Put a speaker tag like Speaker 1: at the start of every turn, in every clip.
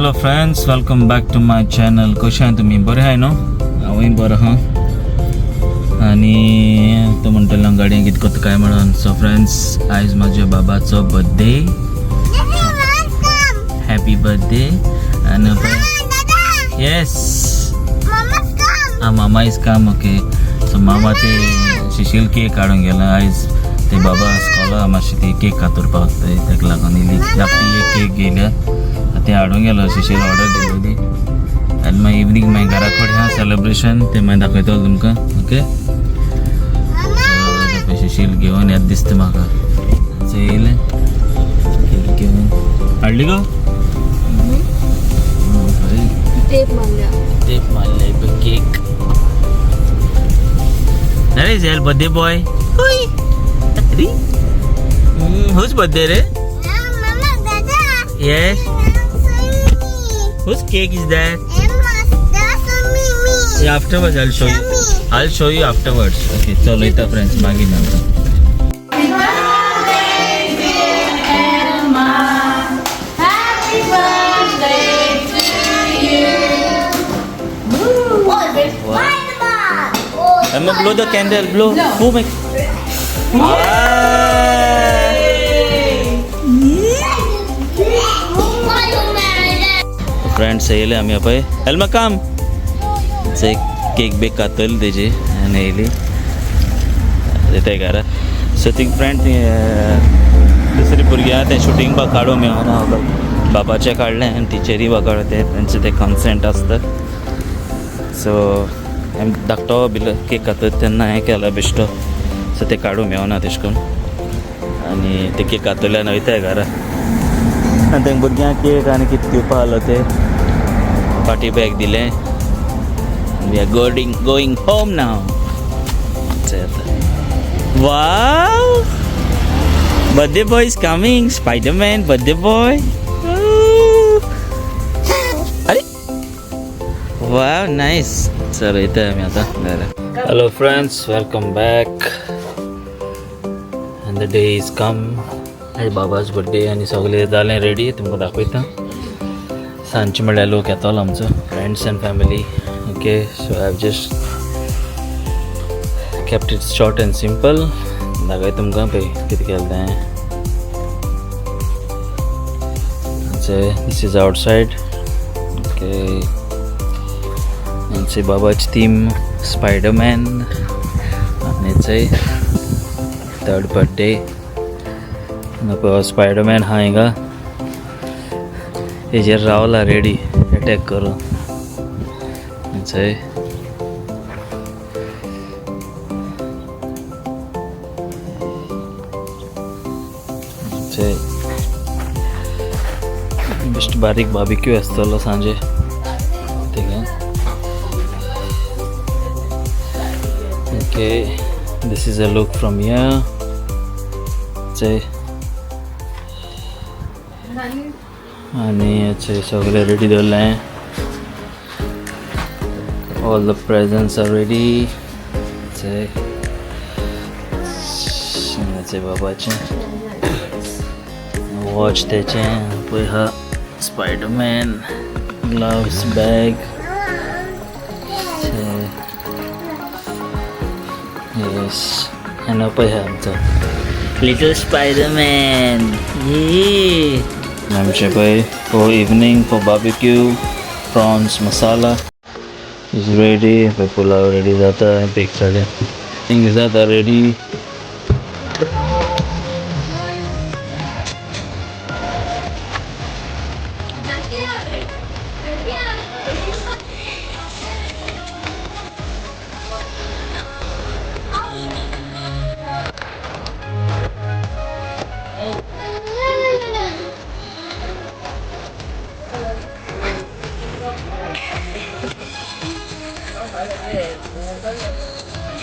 Speaker 1: Hello friends, welcome back to my channel. कशें आहाय तुमी? बरें आहाय न्हू? हांवूय बरो आहा. आनी तो म्हणटलो हांव गाडयेन कितें करता काय म्हणून. सो फ्रेंड्स, आयज म्हाज्या बाबाचो बर्थडे. Happy birthday. आनी येस, आं मामा is काम. ओके, सो मामा ते शिशील केक हाडूंक गेला आयज. ते बाबा स्कॉला मातशें ती केक कातरपाक वता, ताका लागून इल्ली धाकटी एक केक घेयल्या, ते हाडूंक गेलो. शिशील ऑर्डर दिलेली. आनी मागीर इवनींग मागीर घरा कडेन आहा सेलिब्रेशन, तें मागीर दाखयतलो तुमकां. ओके, शिशील घेवन येत दिसता म्हाका. येयलें केक घेवन हाडली गो.
Speaker 2: टेप मारल्या.
Speaker 1: टेप मारले केक. अरे झेल बर्थडे बॉय. होय, अरे whose birthday रे? Yes, whose cake is that? Yeah, afterwards I'll show you. I'll show you afterwards. Okay, चलो इथं फ्रेंड्स मागीर मेळटा.
Speaker 2: Happy birthday to you.
Speaker 1: Emma, blow the candle. Blow. Who make? Ah. Friends येयले आमी पळय. Elma काम. Cake back कातरली तेजी आनी येयली ते घरा. सो ती फ्रेंड दुसरी भुरगीं आहा तें शुटींग बा काडूंक मेळना. बाबाचें काडलें आनी टिचरी बा काडलें, तें तेंचें तें कन्सेंट आसता. सो हांवें धाकटो बिल केक कातर तेन्ना हें केलां बेश्टो. सो तें काडूंक मेळना तेश करून. आनी ते केक कातरल्यान वयताय घरा. आनी तेंका भुरग्यांक केक आनी कितें दिवपा आहलो ते पार्टी बॅग दिलें. We are going home now. Wow, birthday boy is coming. Spider-Man birthday boy. अरे wow, nice. चल येते आम्ही आता. Hello friends, welcome back. And the day is come. आयज बाबा's बर्थडे आनी सगळें जालें रेडी. तुमकां दाखयता. सांजचे म्हळ्यार लोक येतलो आमचो, friends and family. Okay, so I have just kept it short and simple. दाखय तुमकां पळय कितें केलें तें. This is outside. Okay, आमचे बाबाची थीम स्पायडरमॅन. आनी थर्ड बर्थडे. स्पायडरमॅन हा हिंगा हेजेर रावला रेडी एटॅक करून. बेस्ट बारीक बार्बेक्यू आसतलो सांजे थिंगा. Okay, this is a look from here. आनी सगळें रेडी दवरलें. All the presents are ready. बाबाचें वॉच तेचें पळय हा, स्पायडरमॅन ग्लव्स बॅग. येस, आनी पळय हा आमचो लिटल स्पायडरमॅन. आमचे पळय for evening for barbecue prawns masala is ready. पळय पुलाव रेडी जाता. बेक जालें, थिंग जाता ready.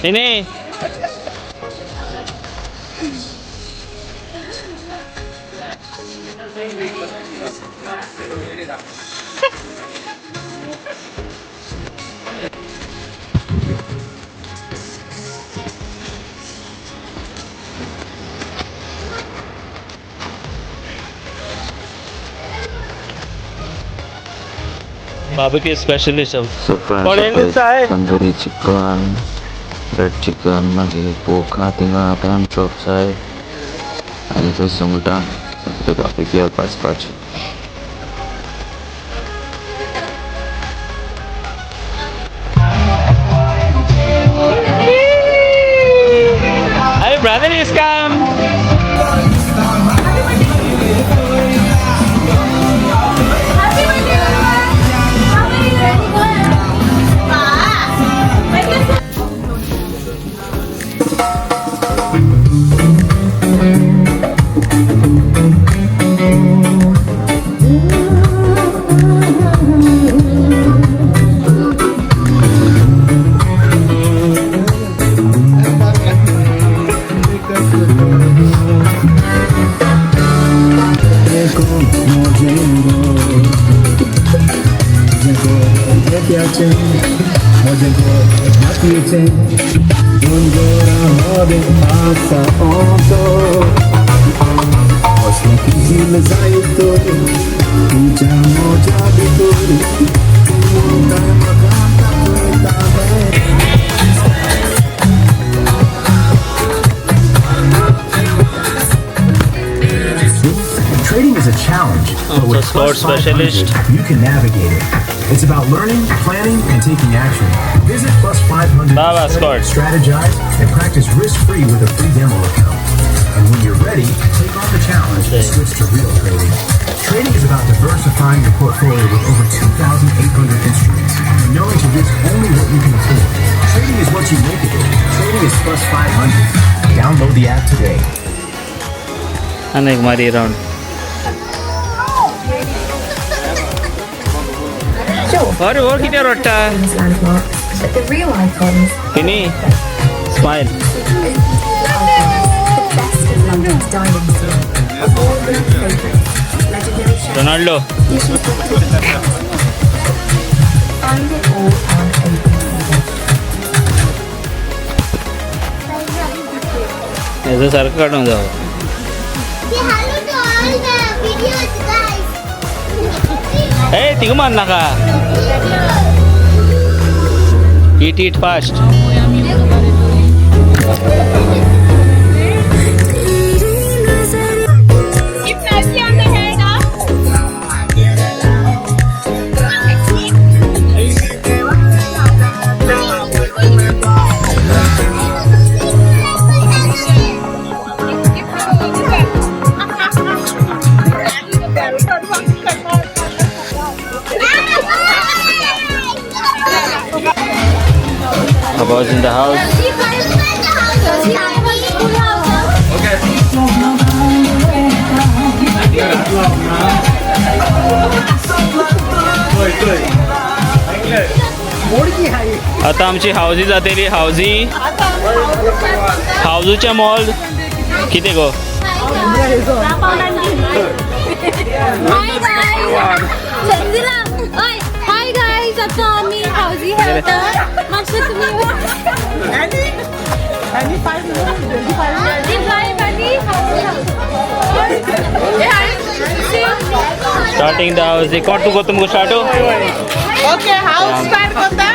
Speaker 1: Nini. Barbecue specialist.
Speaker 3: So friends, tandoori chicken, red chicken, मागीर पोक आहा थिंगा आतां आमी चॉप्साय आनी थंय सुंगटां सगळें बार्बेक्यूआक भाजपाचें.
Speaker 1: Hey, brother is come.
Speaker 2: Happy birthday, Happy birthday.
Speaker 4: Trading is a challenge, but with
Speaker 1: So Scott
Speaker 4: Plus 500,
Speaker 1: specialist.
Speaker 4: you can navigate it. It's about learning, planning, and taking action. Visit Plus 500 to
Speaker 1: Baba,
Speaker 4: study,
Speaker 1: Scott.
Speaker 4: strategize, and practice risk-free with a free demo account. And when you're ready, take on the challenge and switch to real trading. Trading is about diversifying your portfolio with over 2,800 instruments and knowing to risk only what you can afford. Trading is what you make of it. Trading is Plus 500. Download the app today.
Speaker 1: आनी एक मारी round. अरे हो कितें रडटा?
Speaker 5: Landmarks, but the real icons
Speaker 1: Tini smile.
Speaker 5: the best of London's dining scene. All the favourites, legendary chefs,
Speaker 1: Ronaldo.
Speaker 5: Dishes that Find it all on OpenTable.
Speaker 1: हेजो सारको काडूंक जावो.
Speaker 6: Say hello to all the videos, guys.
Speaker 1: ए थिंगा मार नाका. Eat, eat fast.
Speaker 2: Keep nicely on the head, huh?
Speaker 1: Abbas in the house. आता आमची हावजी जातली. हावजी हावजूच्या मॉल कितें गो?
Speaker 2: Hi guys! Sanjila! Oy! Hi guys! आता आम्ही हावजी खेळता. मातशें तुमी five आनी
Speaker 1: स्टार्टिंग the हावजी. कोण तूं करता मुगो start?
Speaker 7: Okay, house start करता.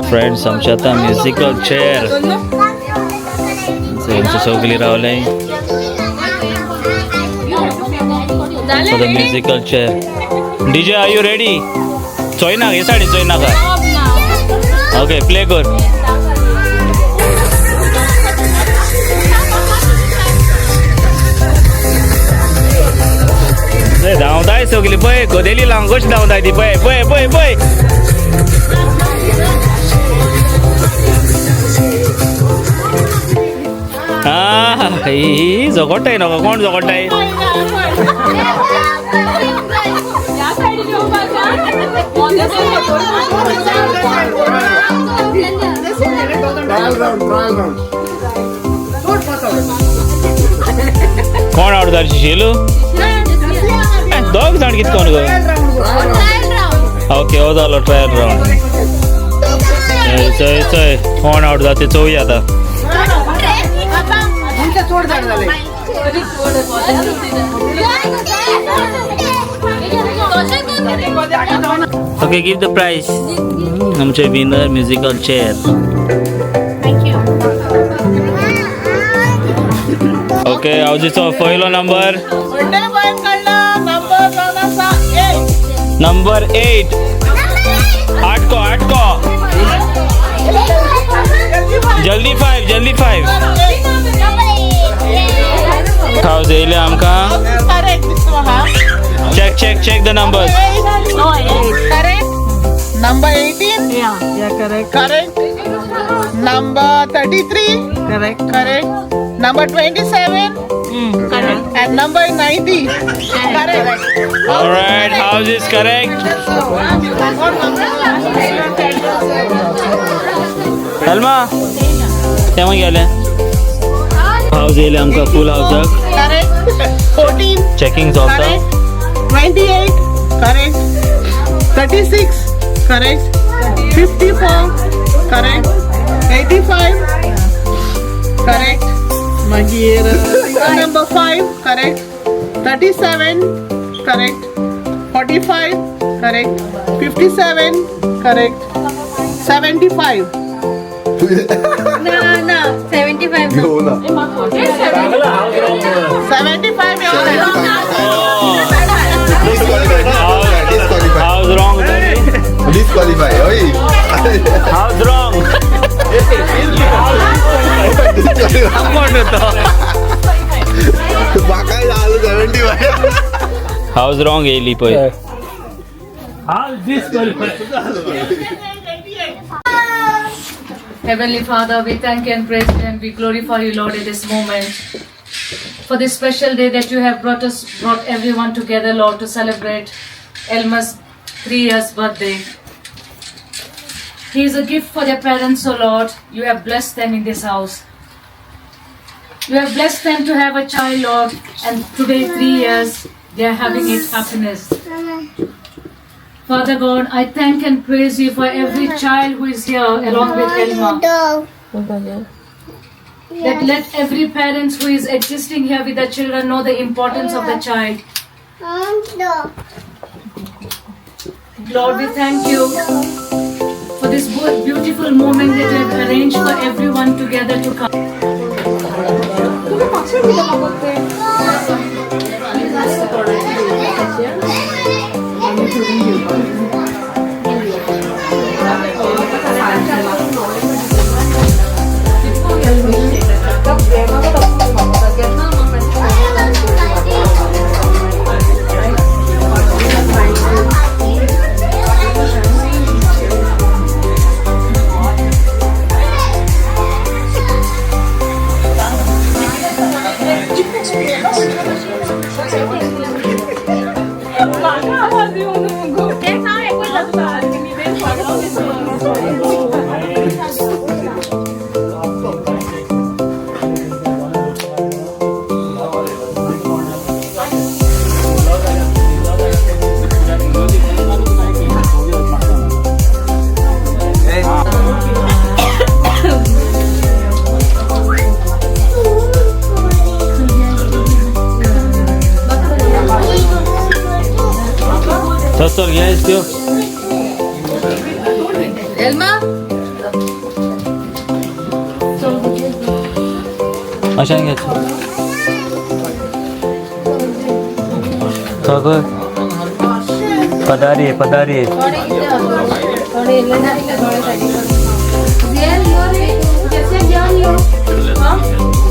Speaker 1: फ्रेंड्स आमचे आतां म्युजिकल चेअर आमचे सगळीं रावले for the musical chair. DJ, are you ready? चोयना हे साडी चोयनाका. ओके प्ले कर. धांवताय सगळी पळय गोदेली लावन कशी धांवताय ती पळय पळय पळय पळय. हा ही झगडटाय नका कोण झगडटाय. कोण आवड जाली शिलू दोग जाण कित कोण गो. ओके हो जालो ट्रायल रावंड. चोय चोय कोण आवड जाता चोवया आतां. Okay, give the prize. आमचे winner musical chair.
Speaker 2: Thank you.
Speaker 1: Okay, हावजीचो पयलो नंबर नंबर 8. आटको आटको जल्दी 5 जल्दी 5. हावज येयले आमकां. Check check check the numbers.
Speaker 7: Correct. Number 18.
Speaker 8: Yeah, yeah, correct.
Speaker 7: Correct. Number 33.
Speaker 8: Correct.
Speaker 7: Correct. Number 27.
Speaker 8: Correct.
Speaker 7: And number 90. Correct.
Speaker 1: All right, house is correct. Elma, तेव्हा गेले. House येयले आमकां फूल हाऊसाक.
Speaker 7: Correct. 14.
Speaker 1: Checking चलता.
Speaker 7: Correct. 28. Correct. 36. Correct. 54. Correct. 85. Correct. Magir. Number 5. Correct. 37. Correct. 45. Correct. 57. Correct. 75.
Speaker 2: ना ना 75.
Speaker 7: 75.
Speaker 9: Disqualify.
Speaker 1: House wrong.
Speaker 9: Disqualify. Oi.
Speaker 1: House wrong. कोण होतो?
Speaker 9: बाकाय झालं 75.
Speaker 1: हाऊस रॉंग येयली पळय.
Speaker 8: Heavenly Father, we thank you and praise you and we glorify you, Lord, at this moment. For this special day that you have brought everyone together, Lord, to celebrate Elma's 3 years birthday. He is a gift for their parents, O Lord. You have blessed them in this house. You have blessed them to have a child, Lord, and today 3 years they are having it happiness. Father God, I thank and praise you for every child who is here along with Elma. That let every parent who is existing here with their children know the importance of the child. Lord, we thank you for this beautiful moment that you have arranged for everyone together to come.
Speaker 1: चल चल घे त्यो.
Speaker 8: Elma,
Speaker 1: अशें घेत थंय पदारी पदारी.
Speaker 2: थोडे थोडे येयले ना, थोडे सायडीन. जेल यो रे, कशें जेवन यो.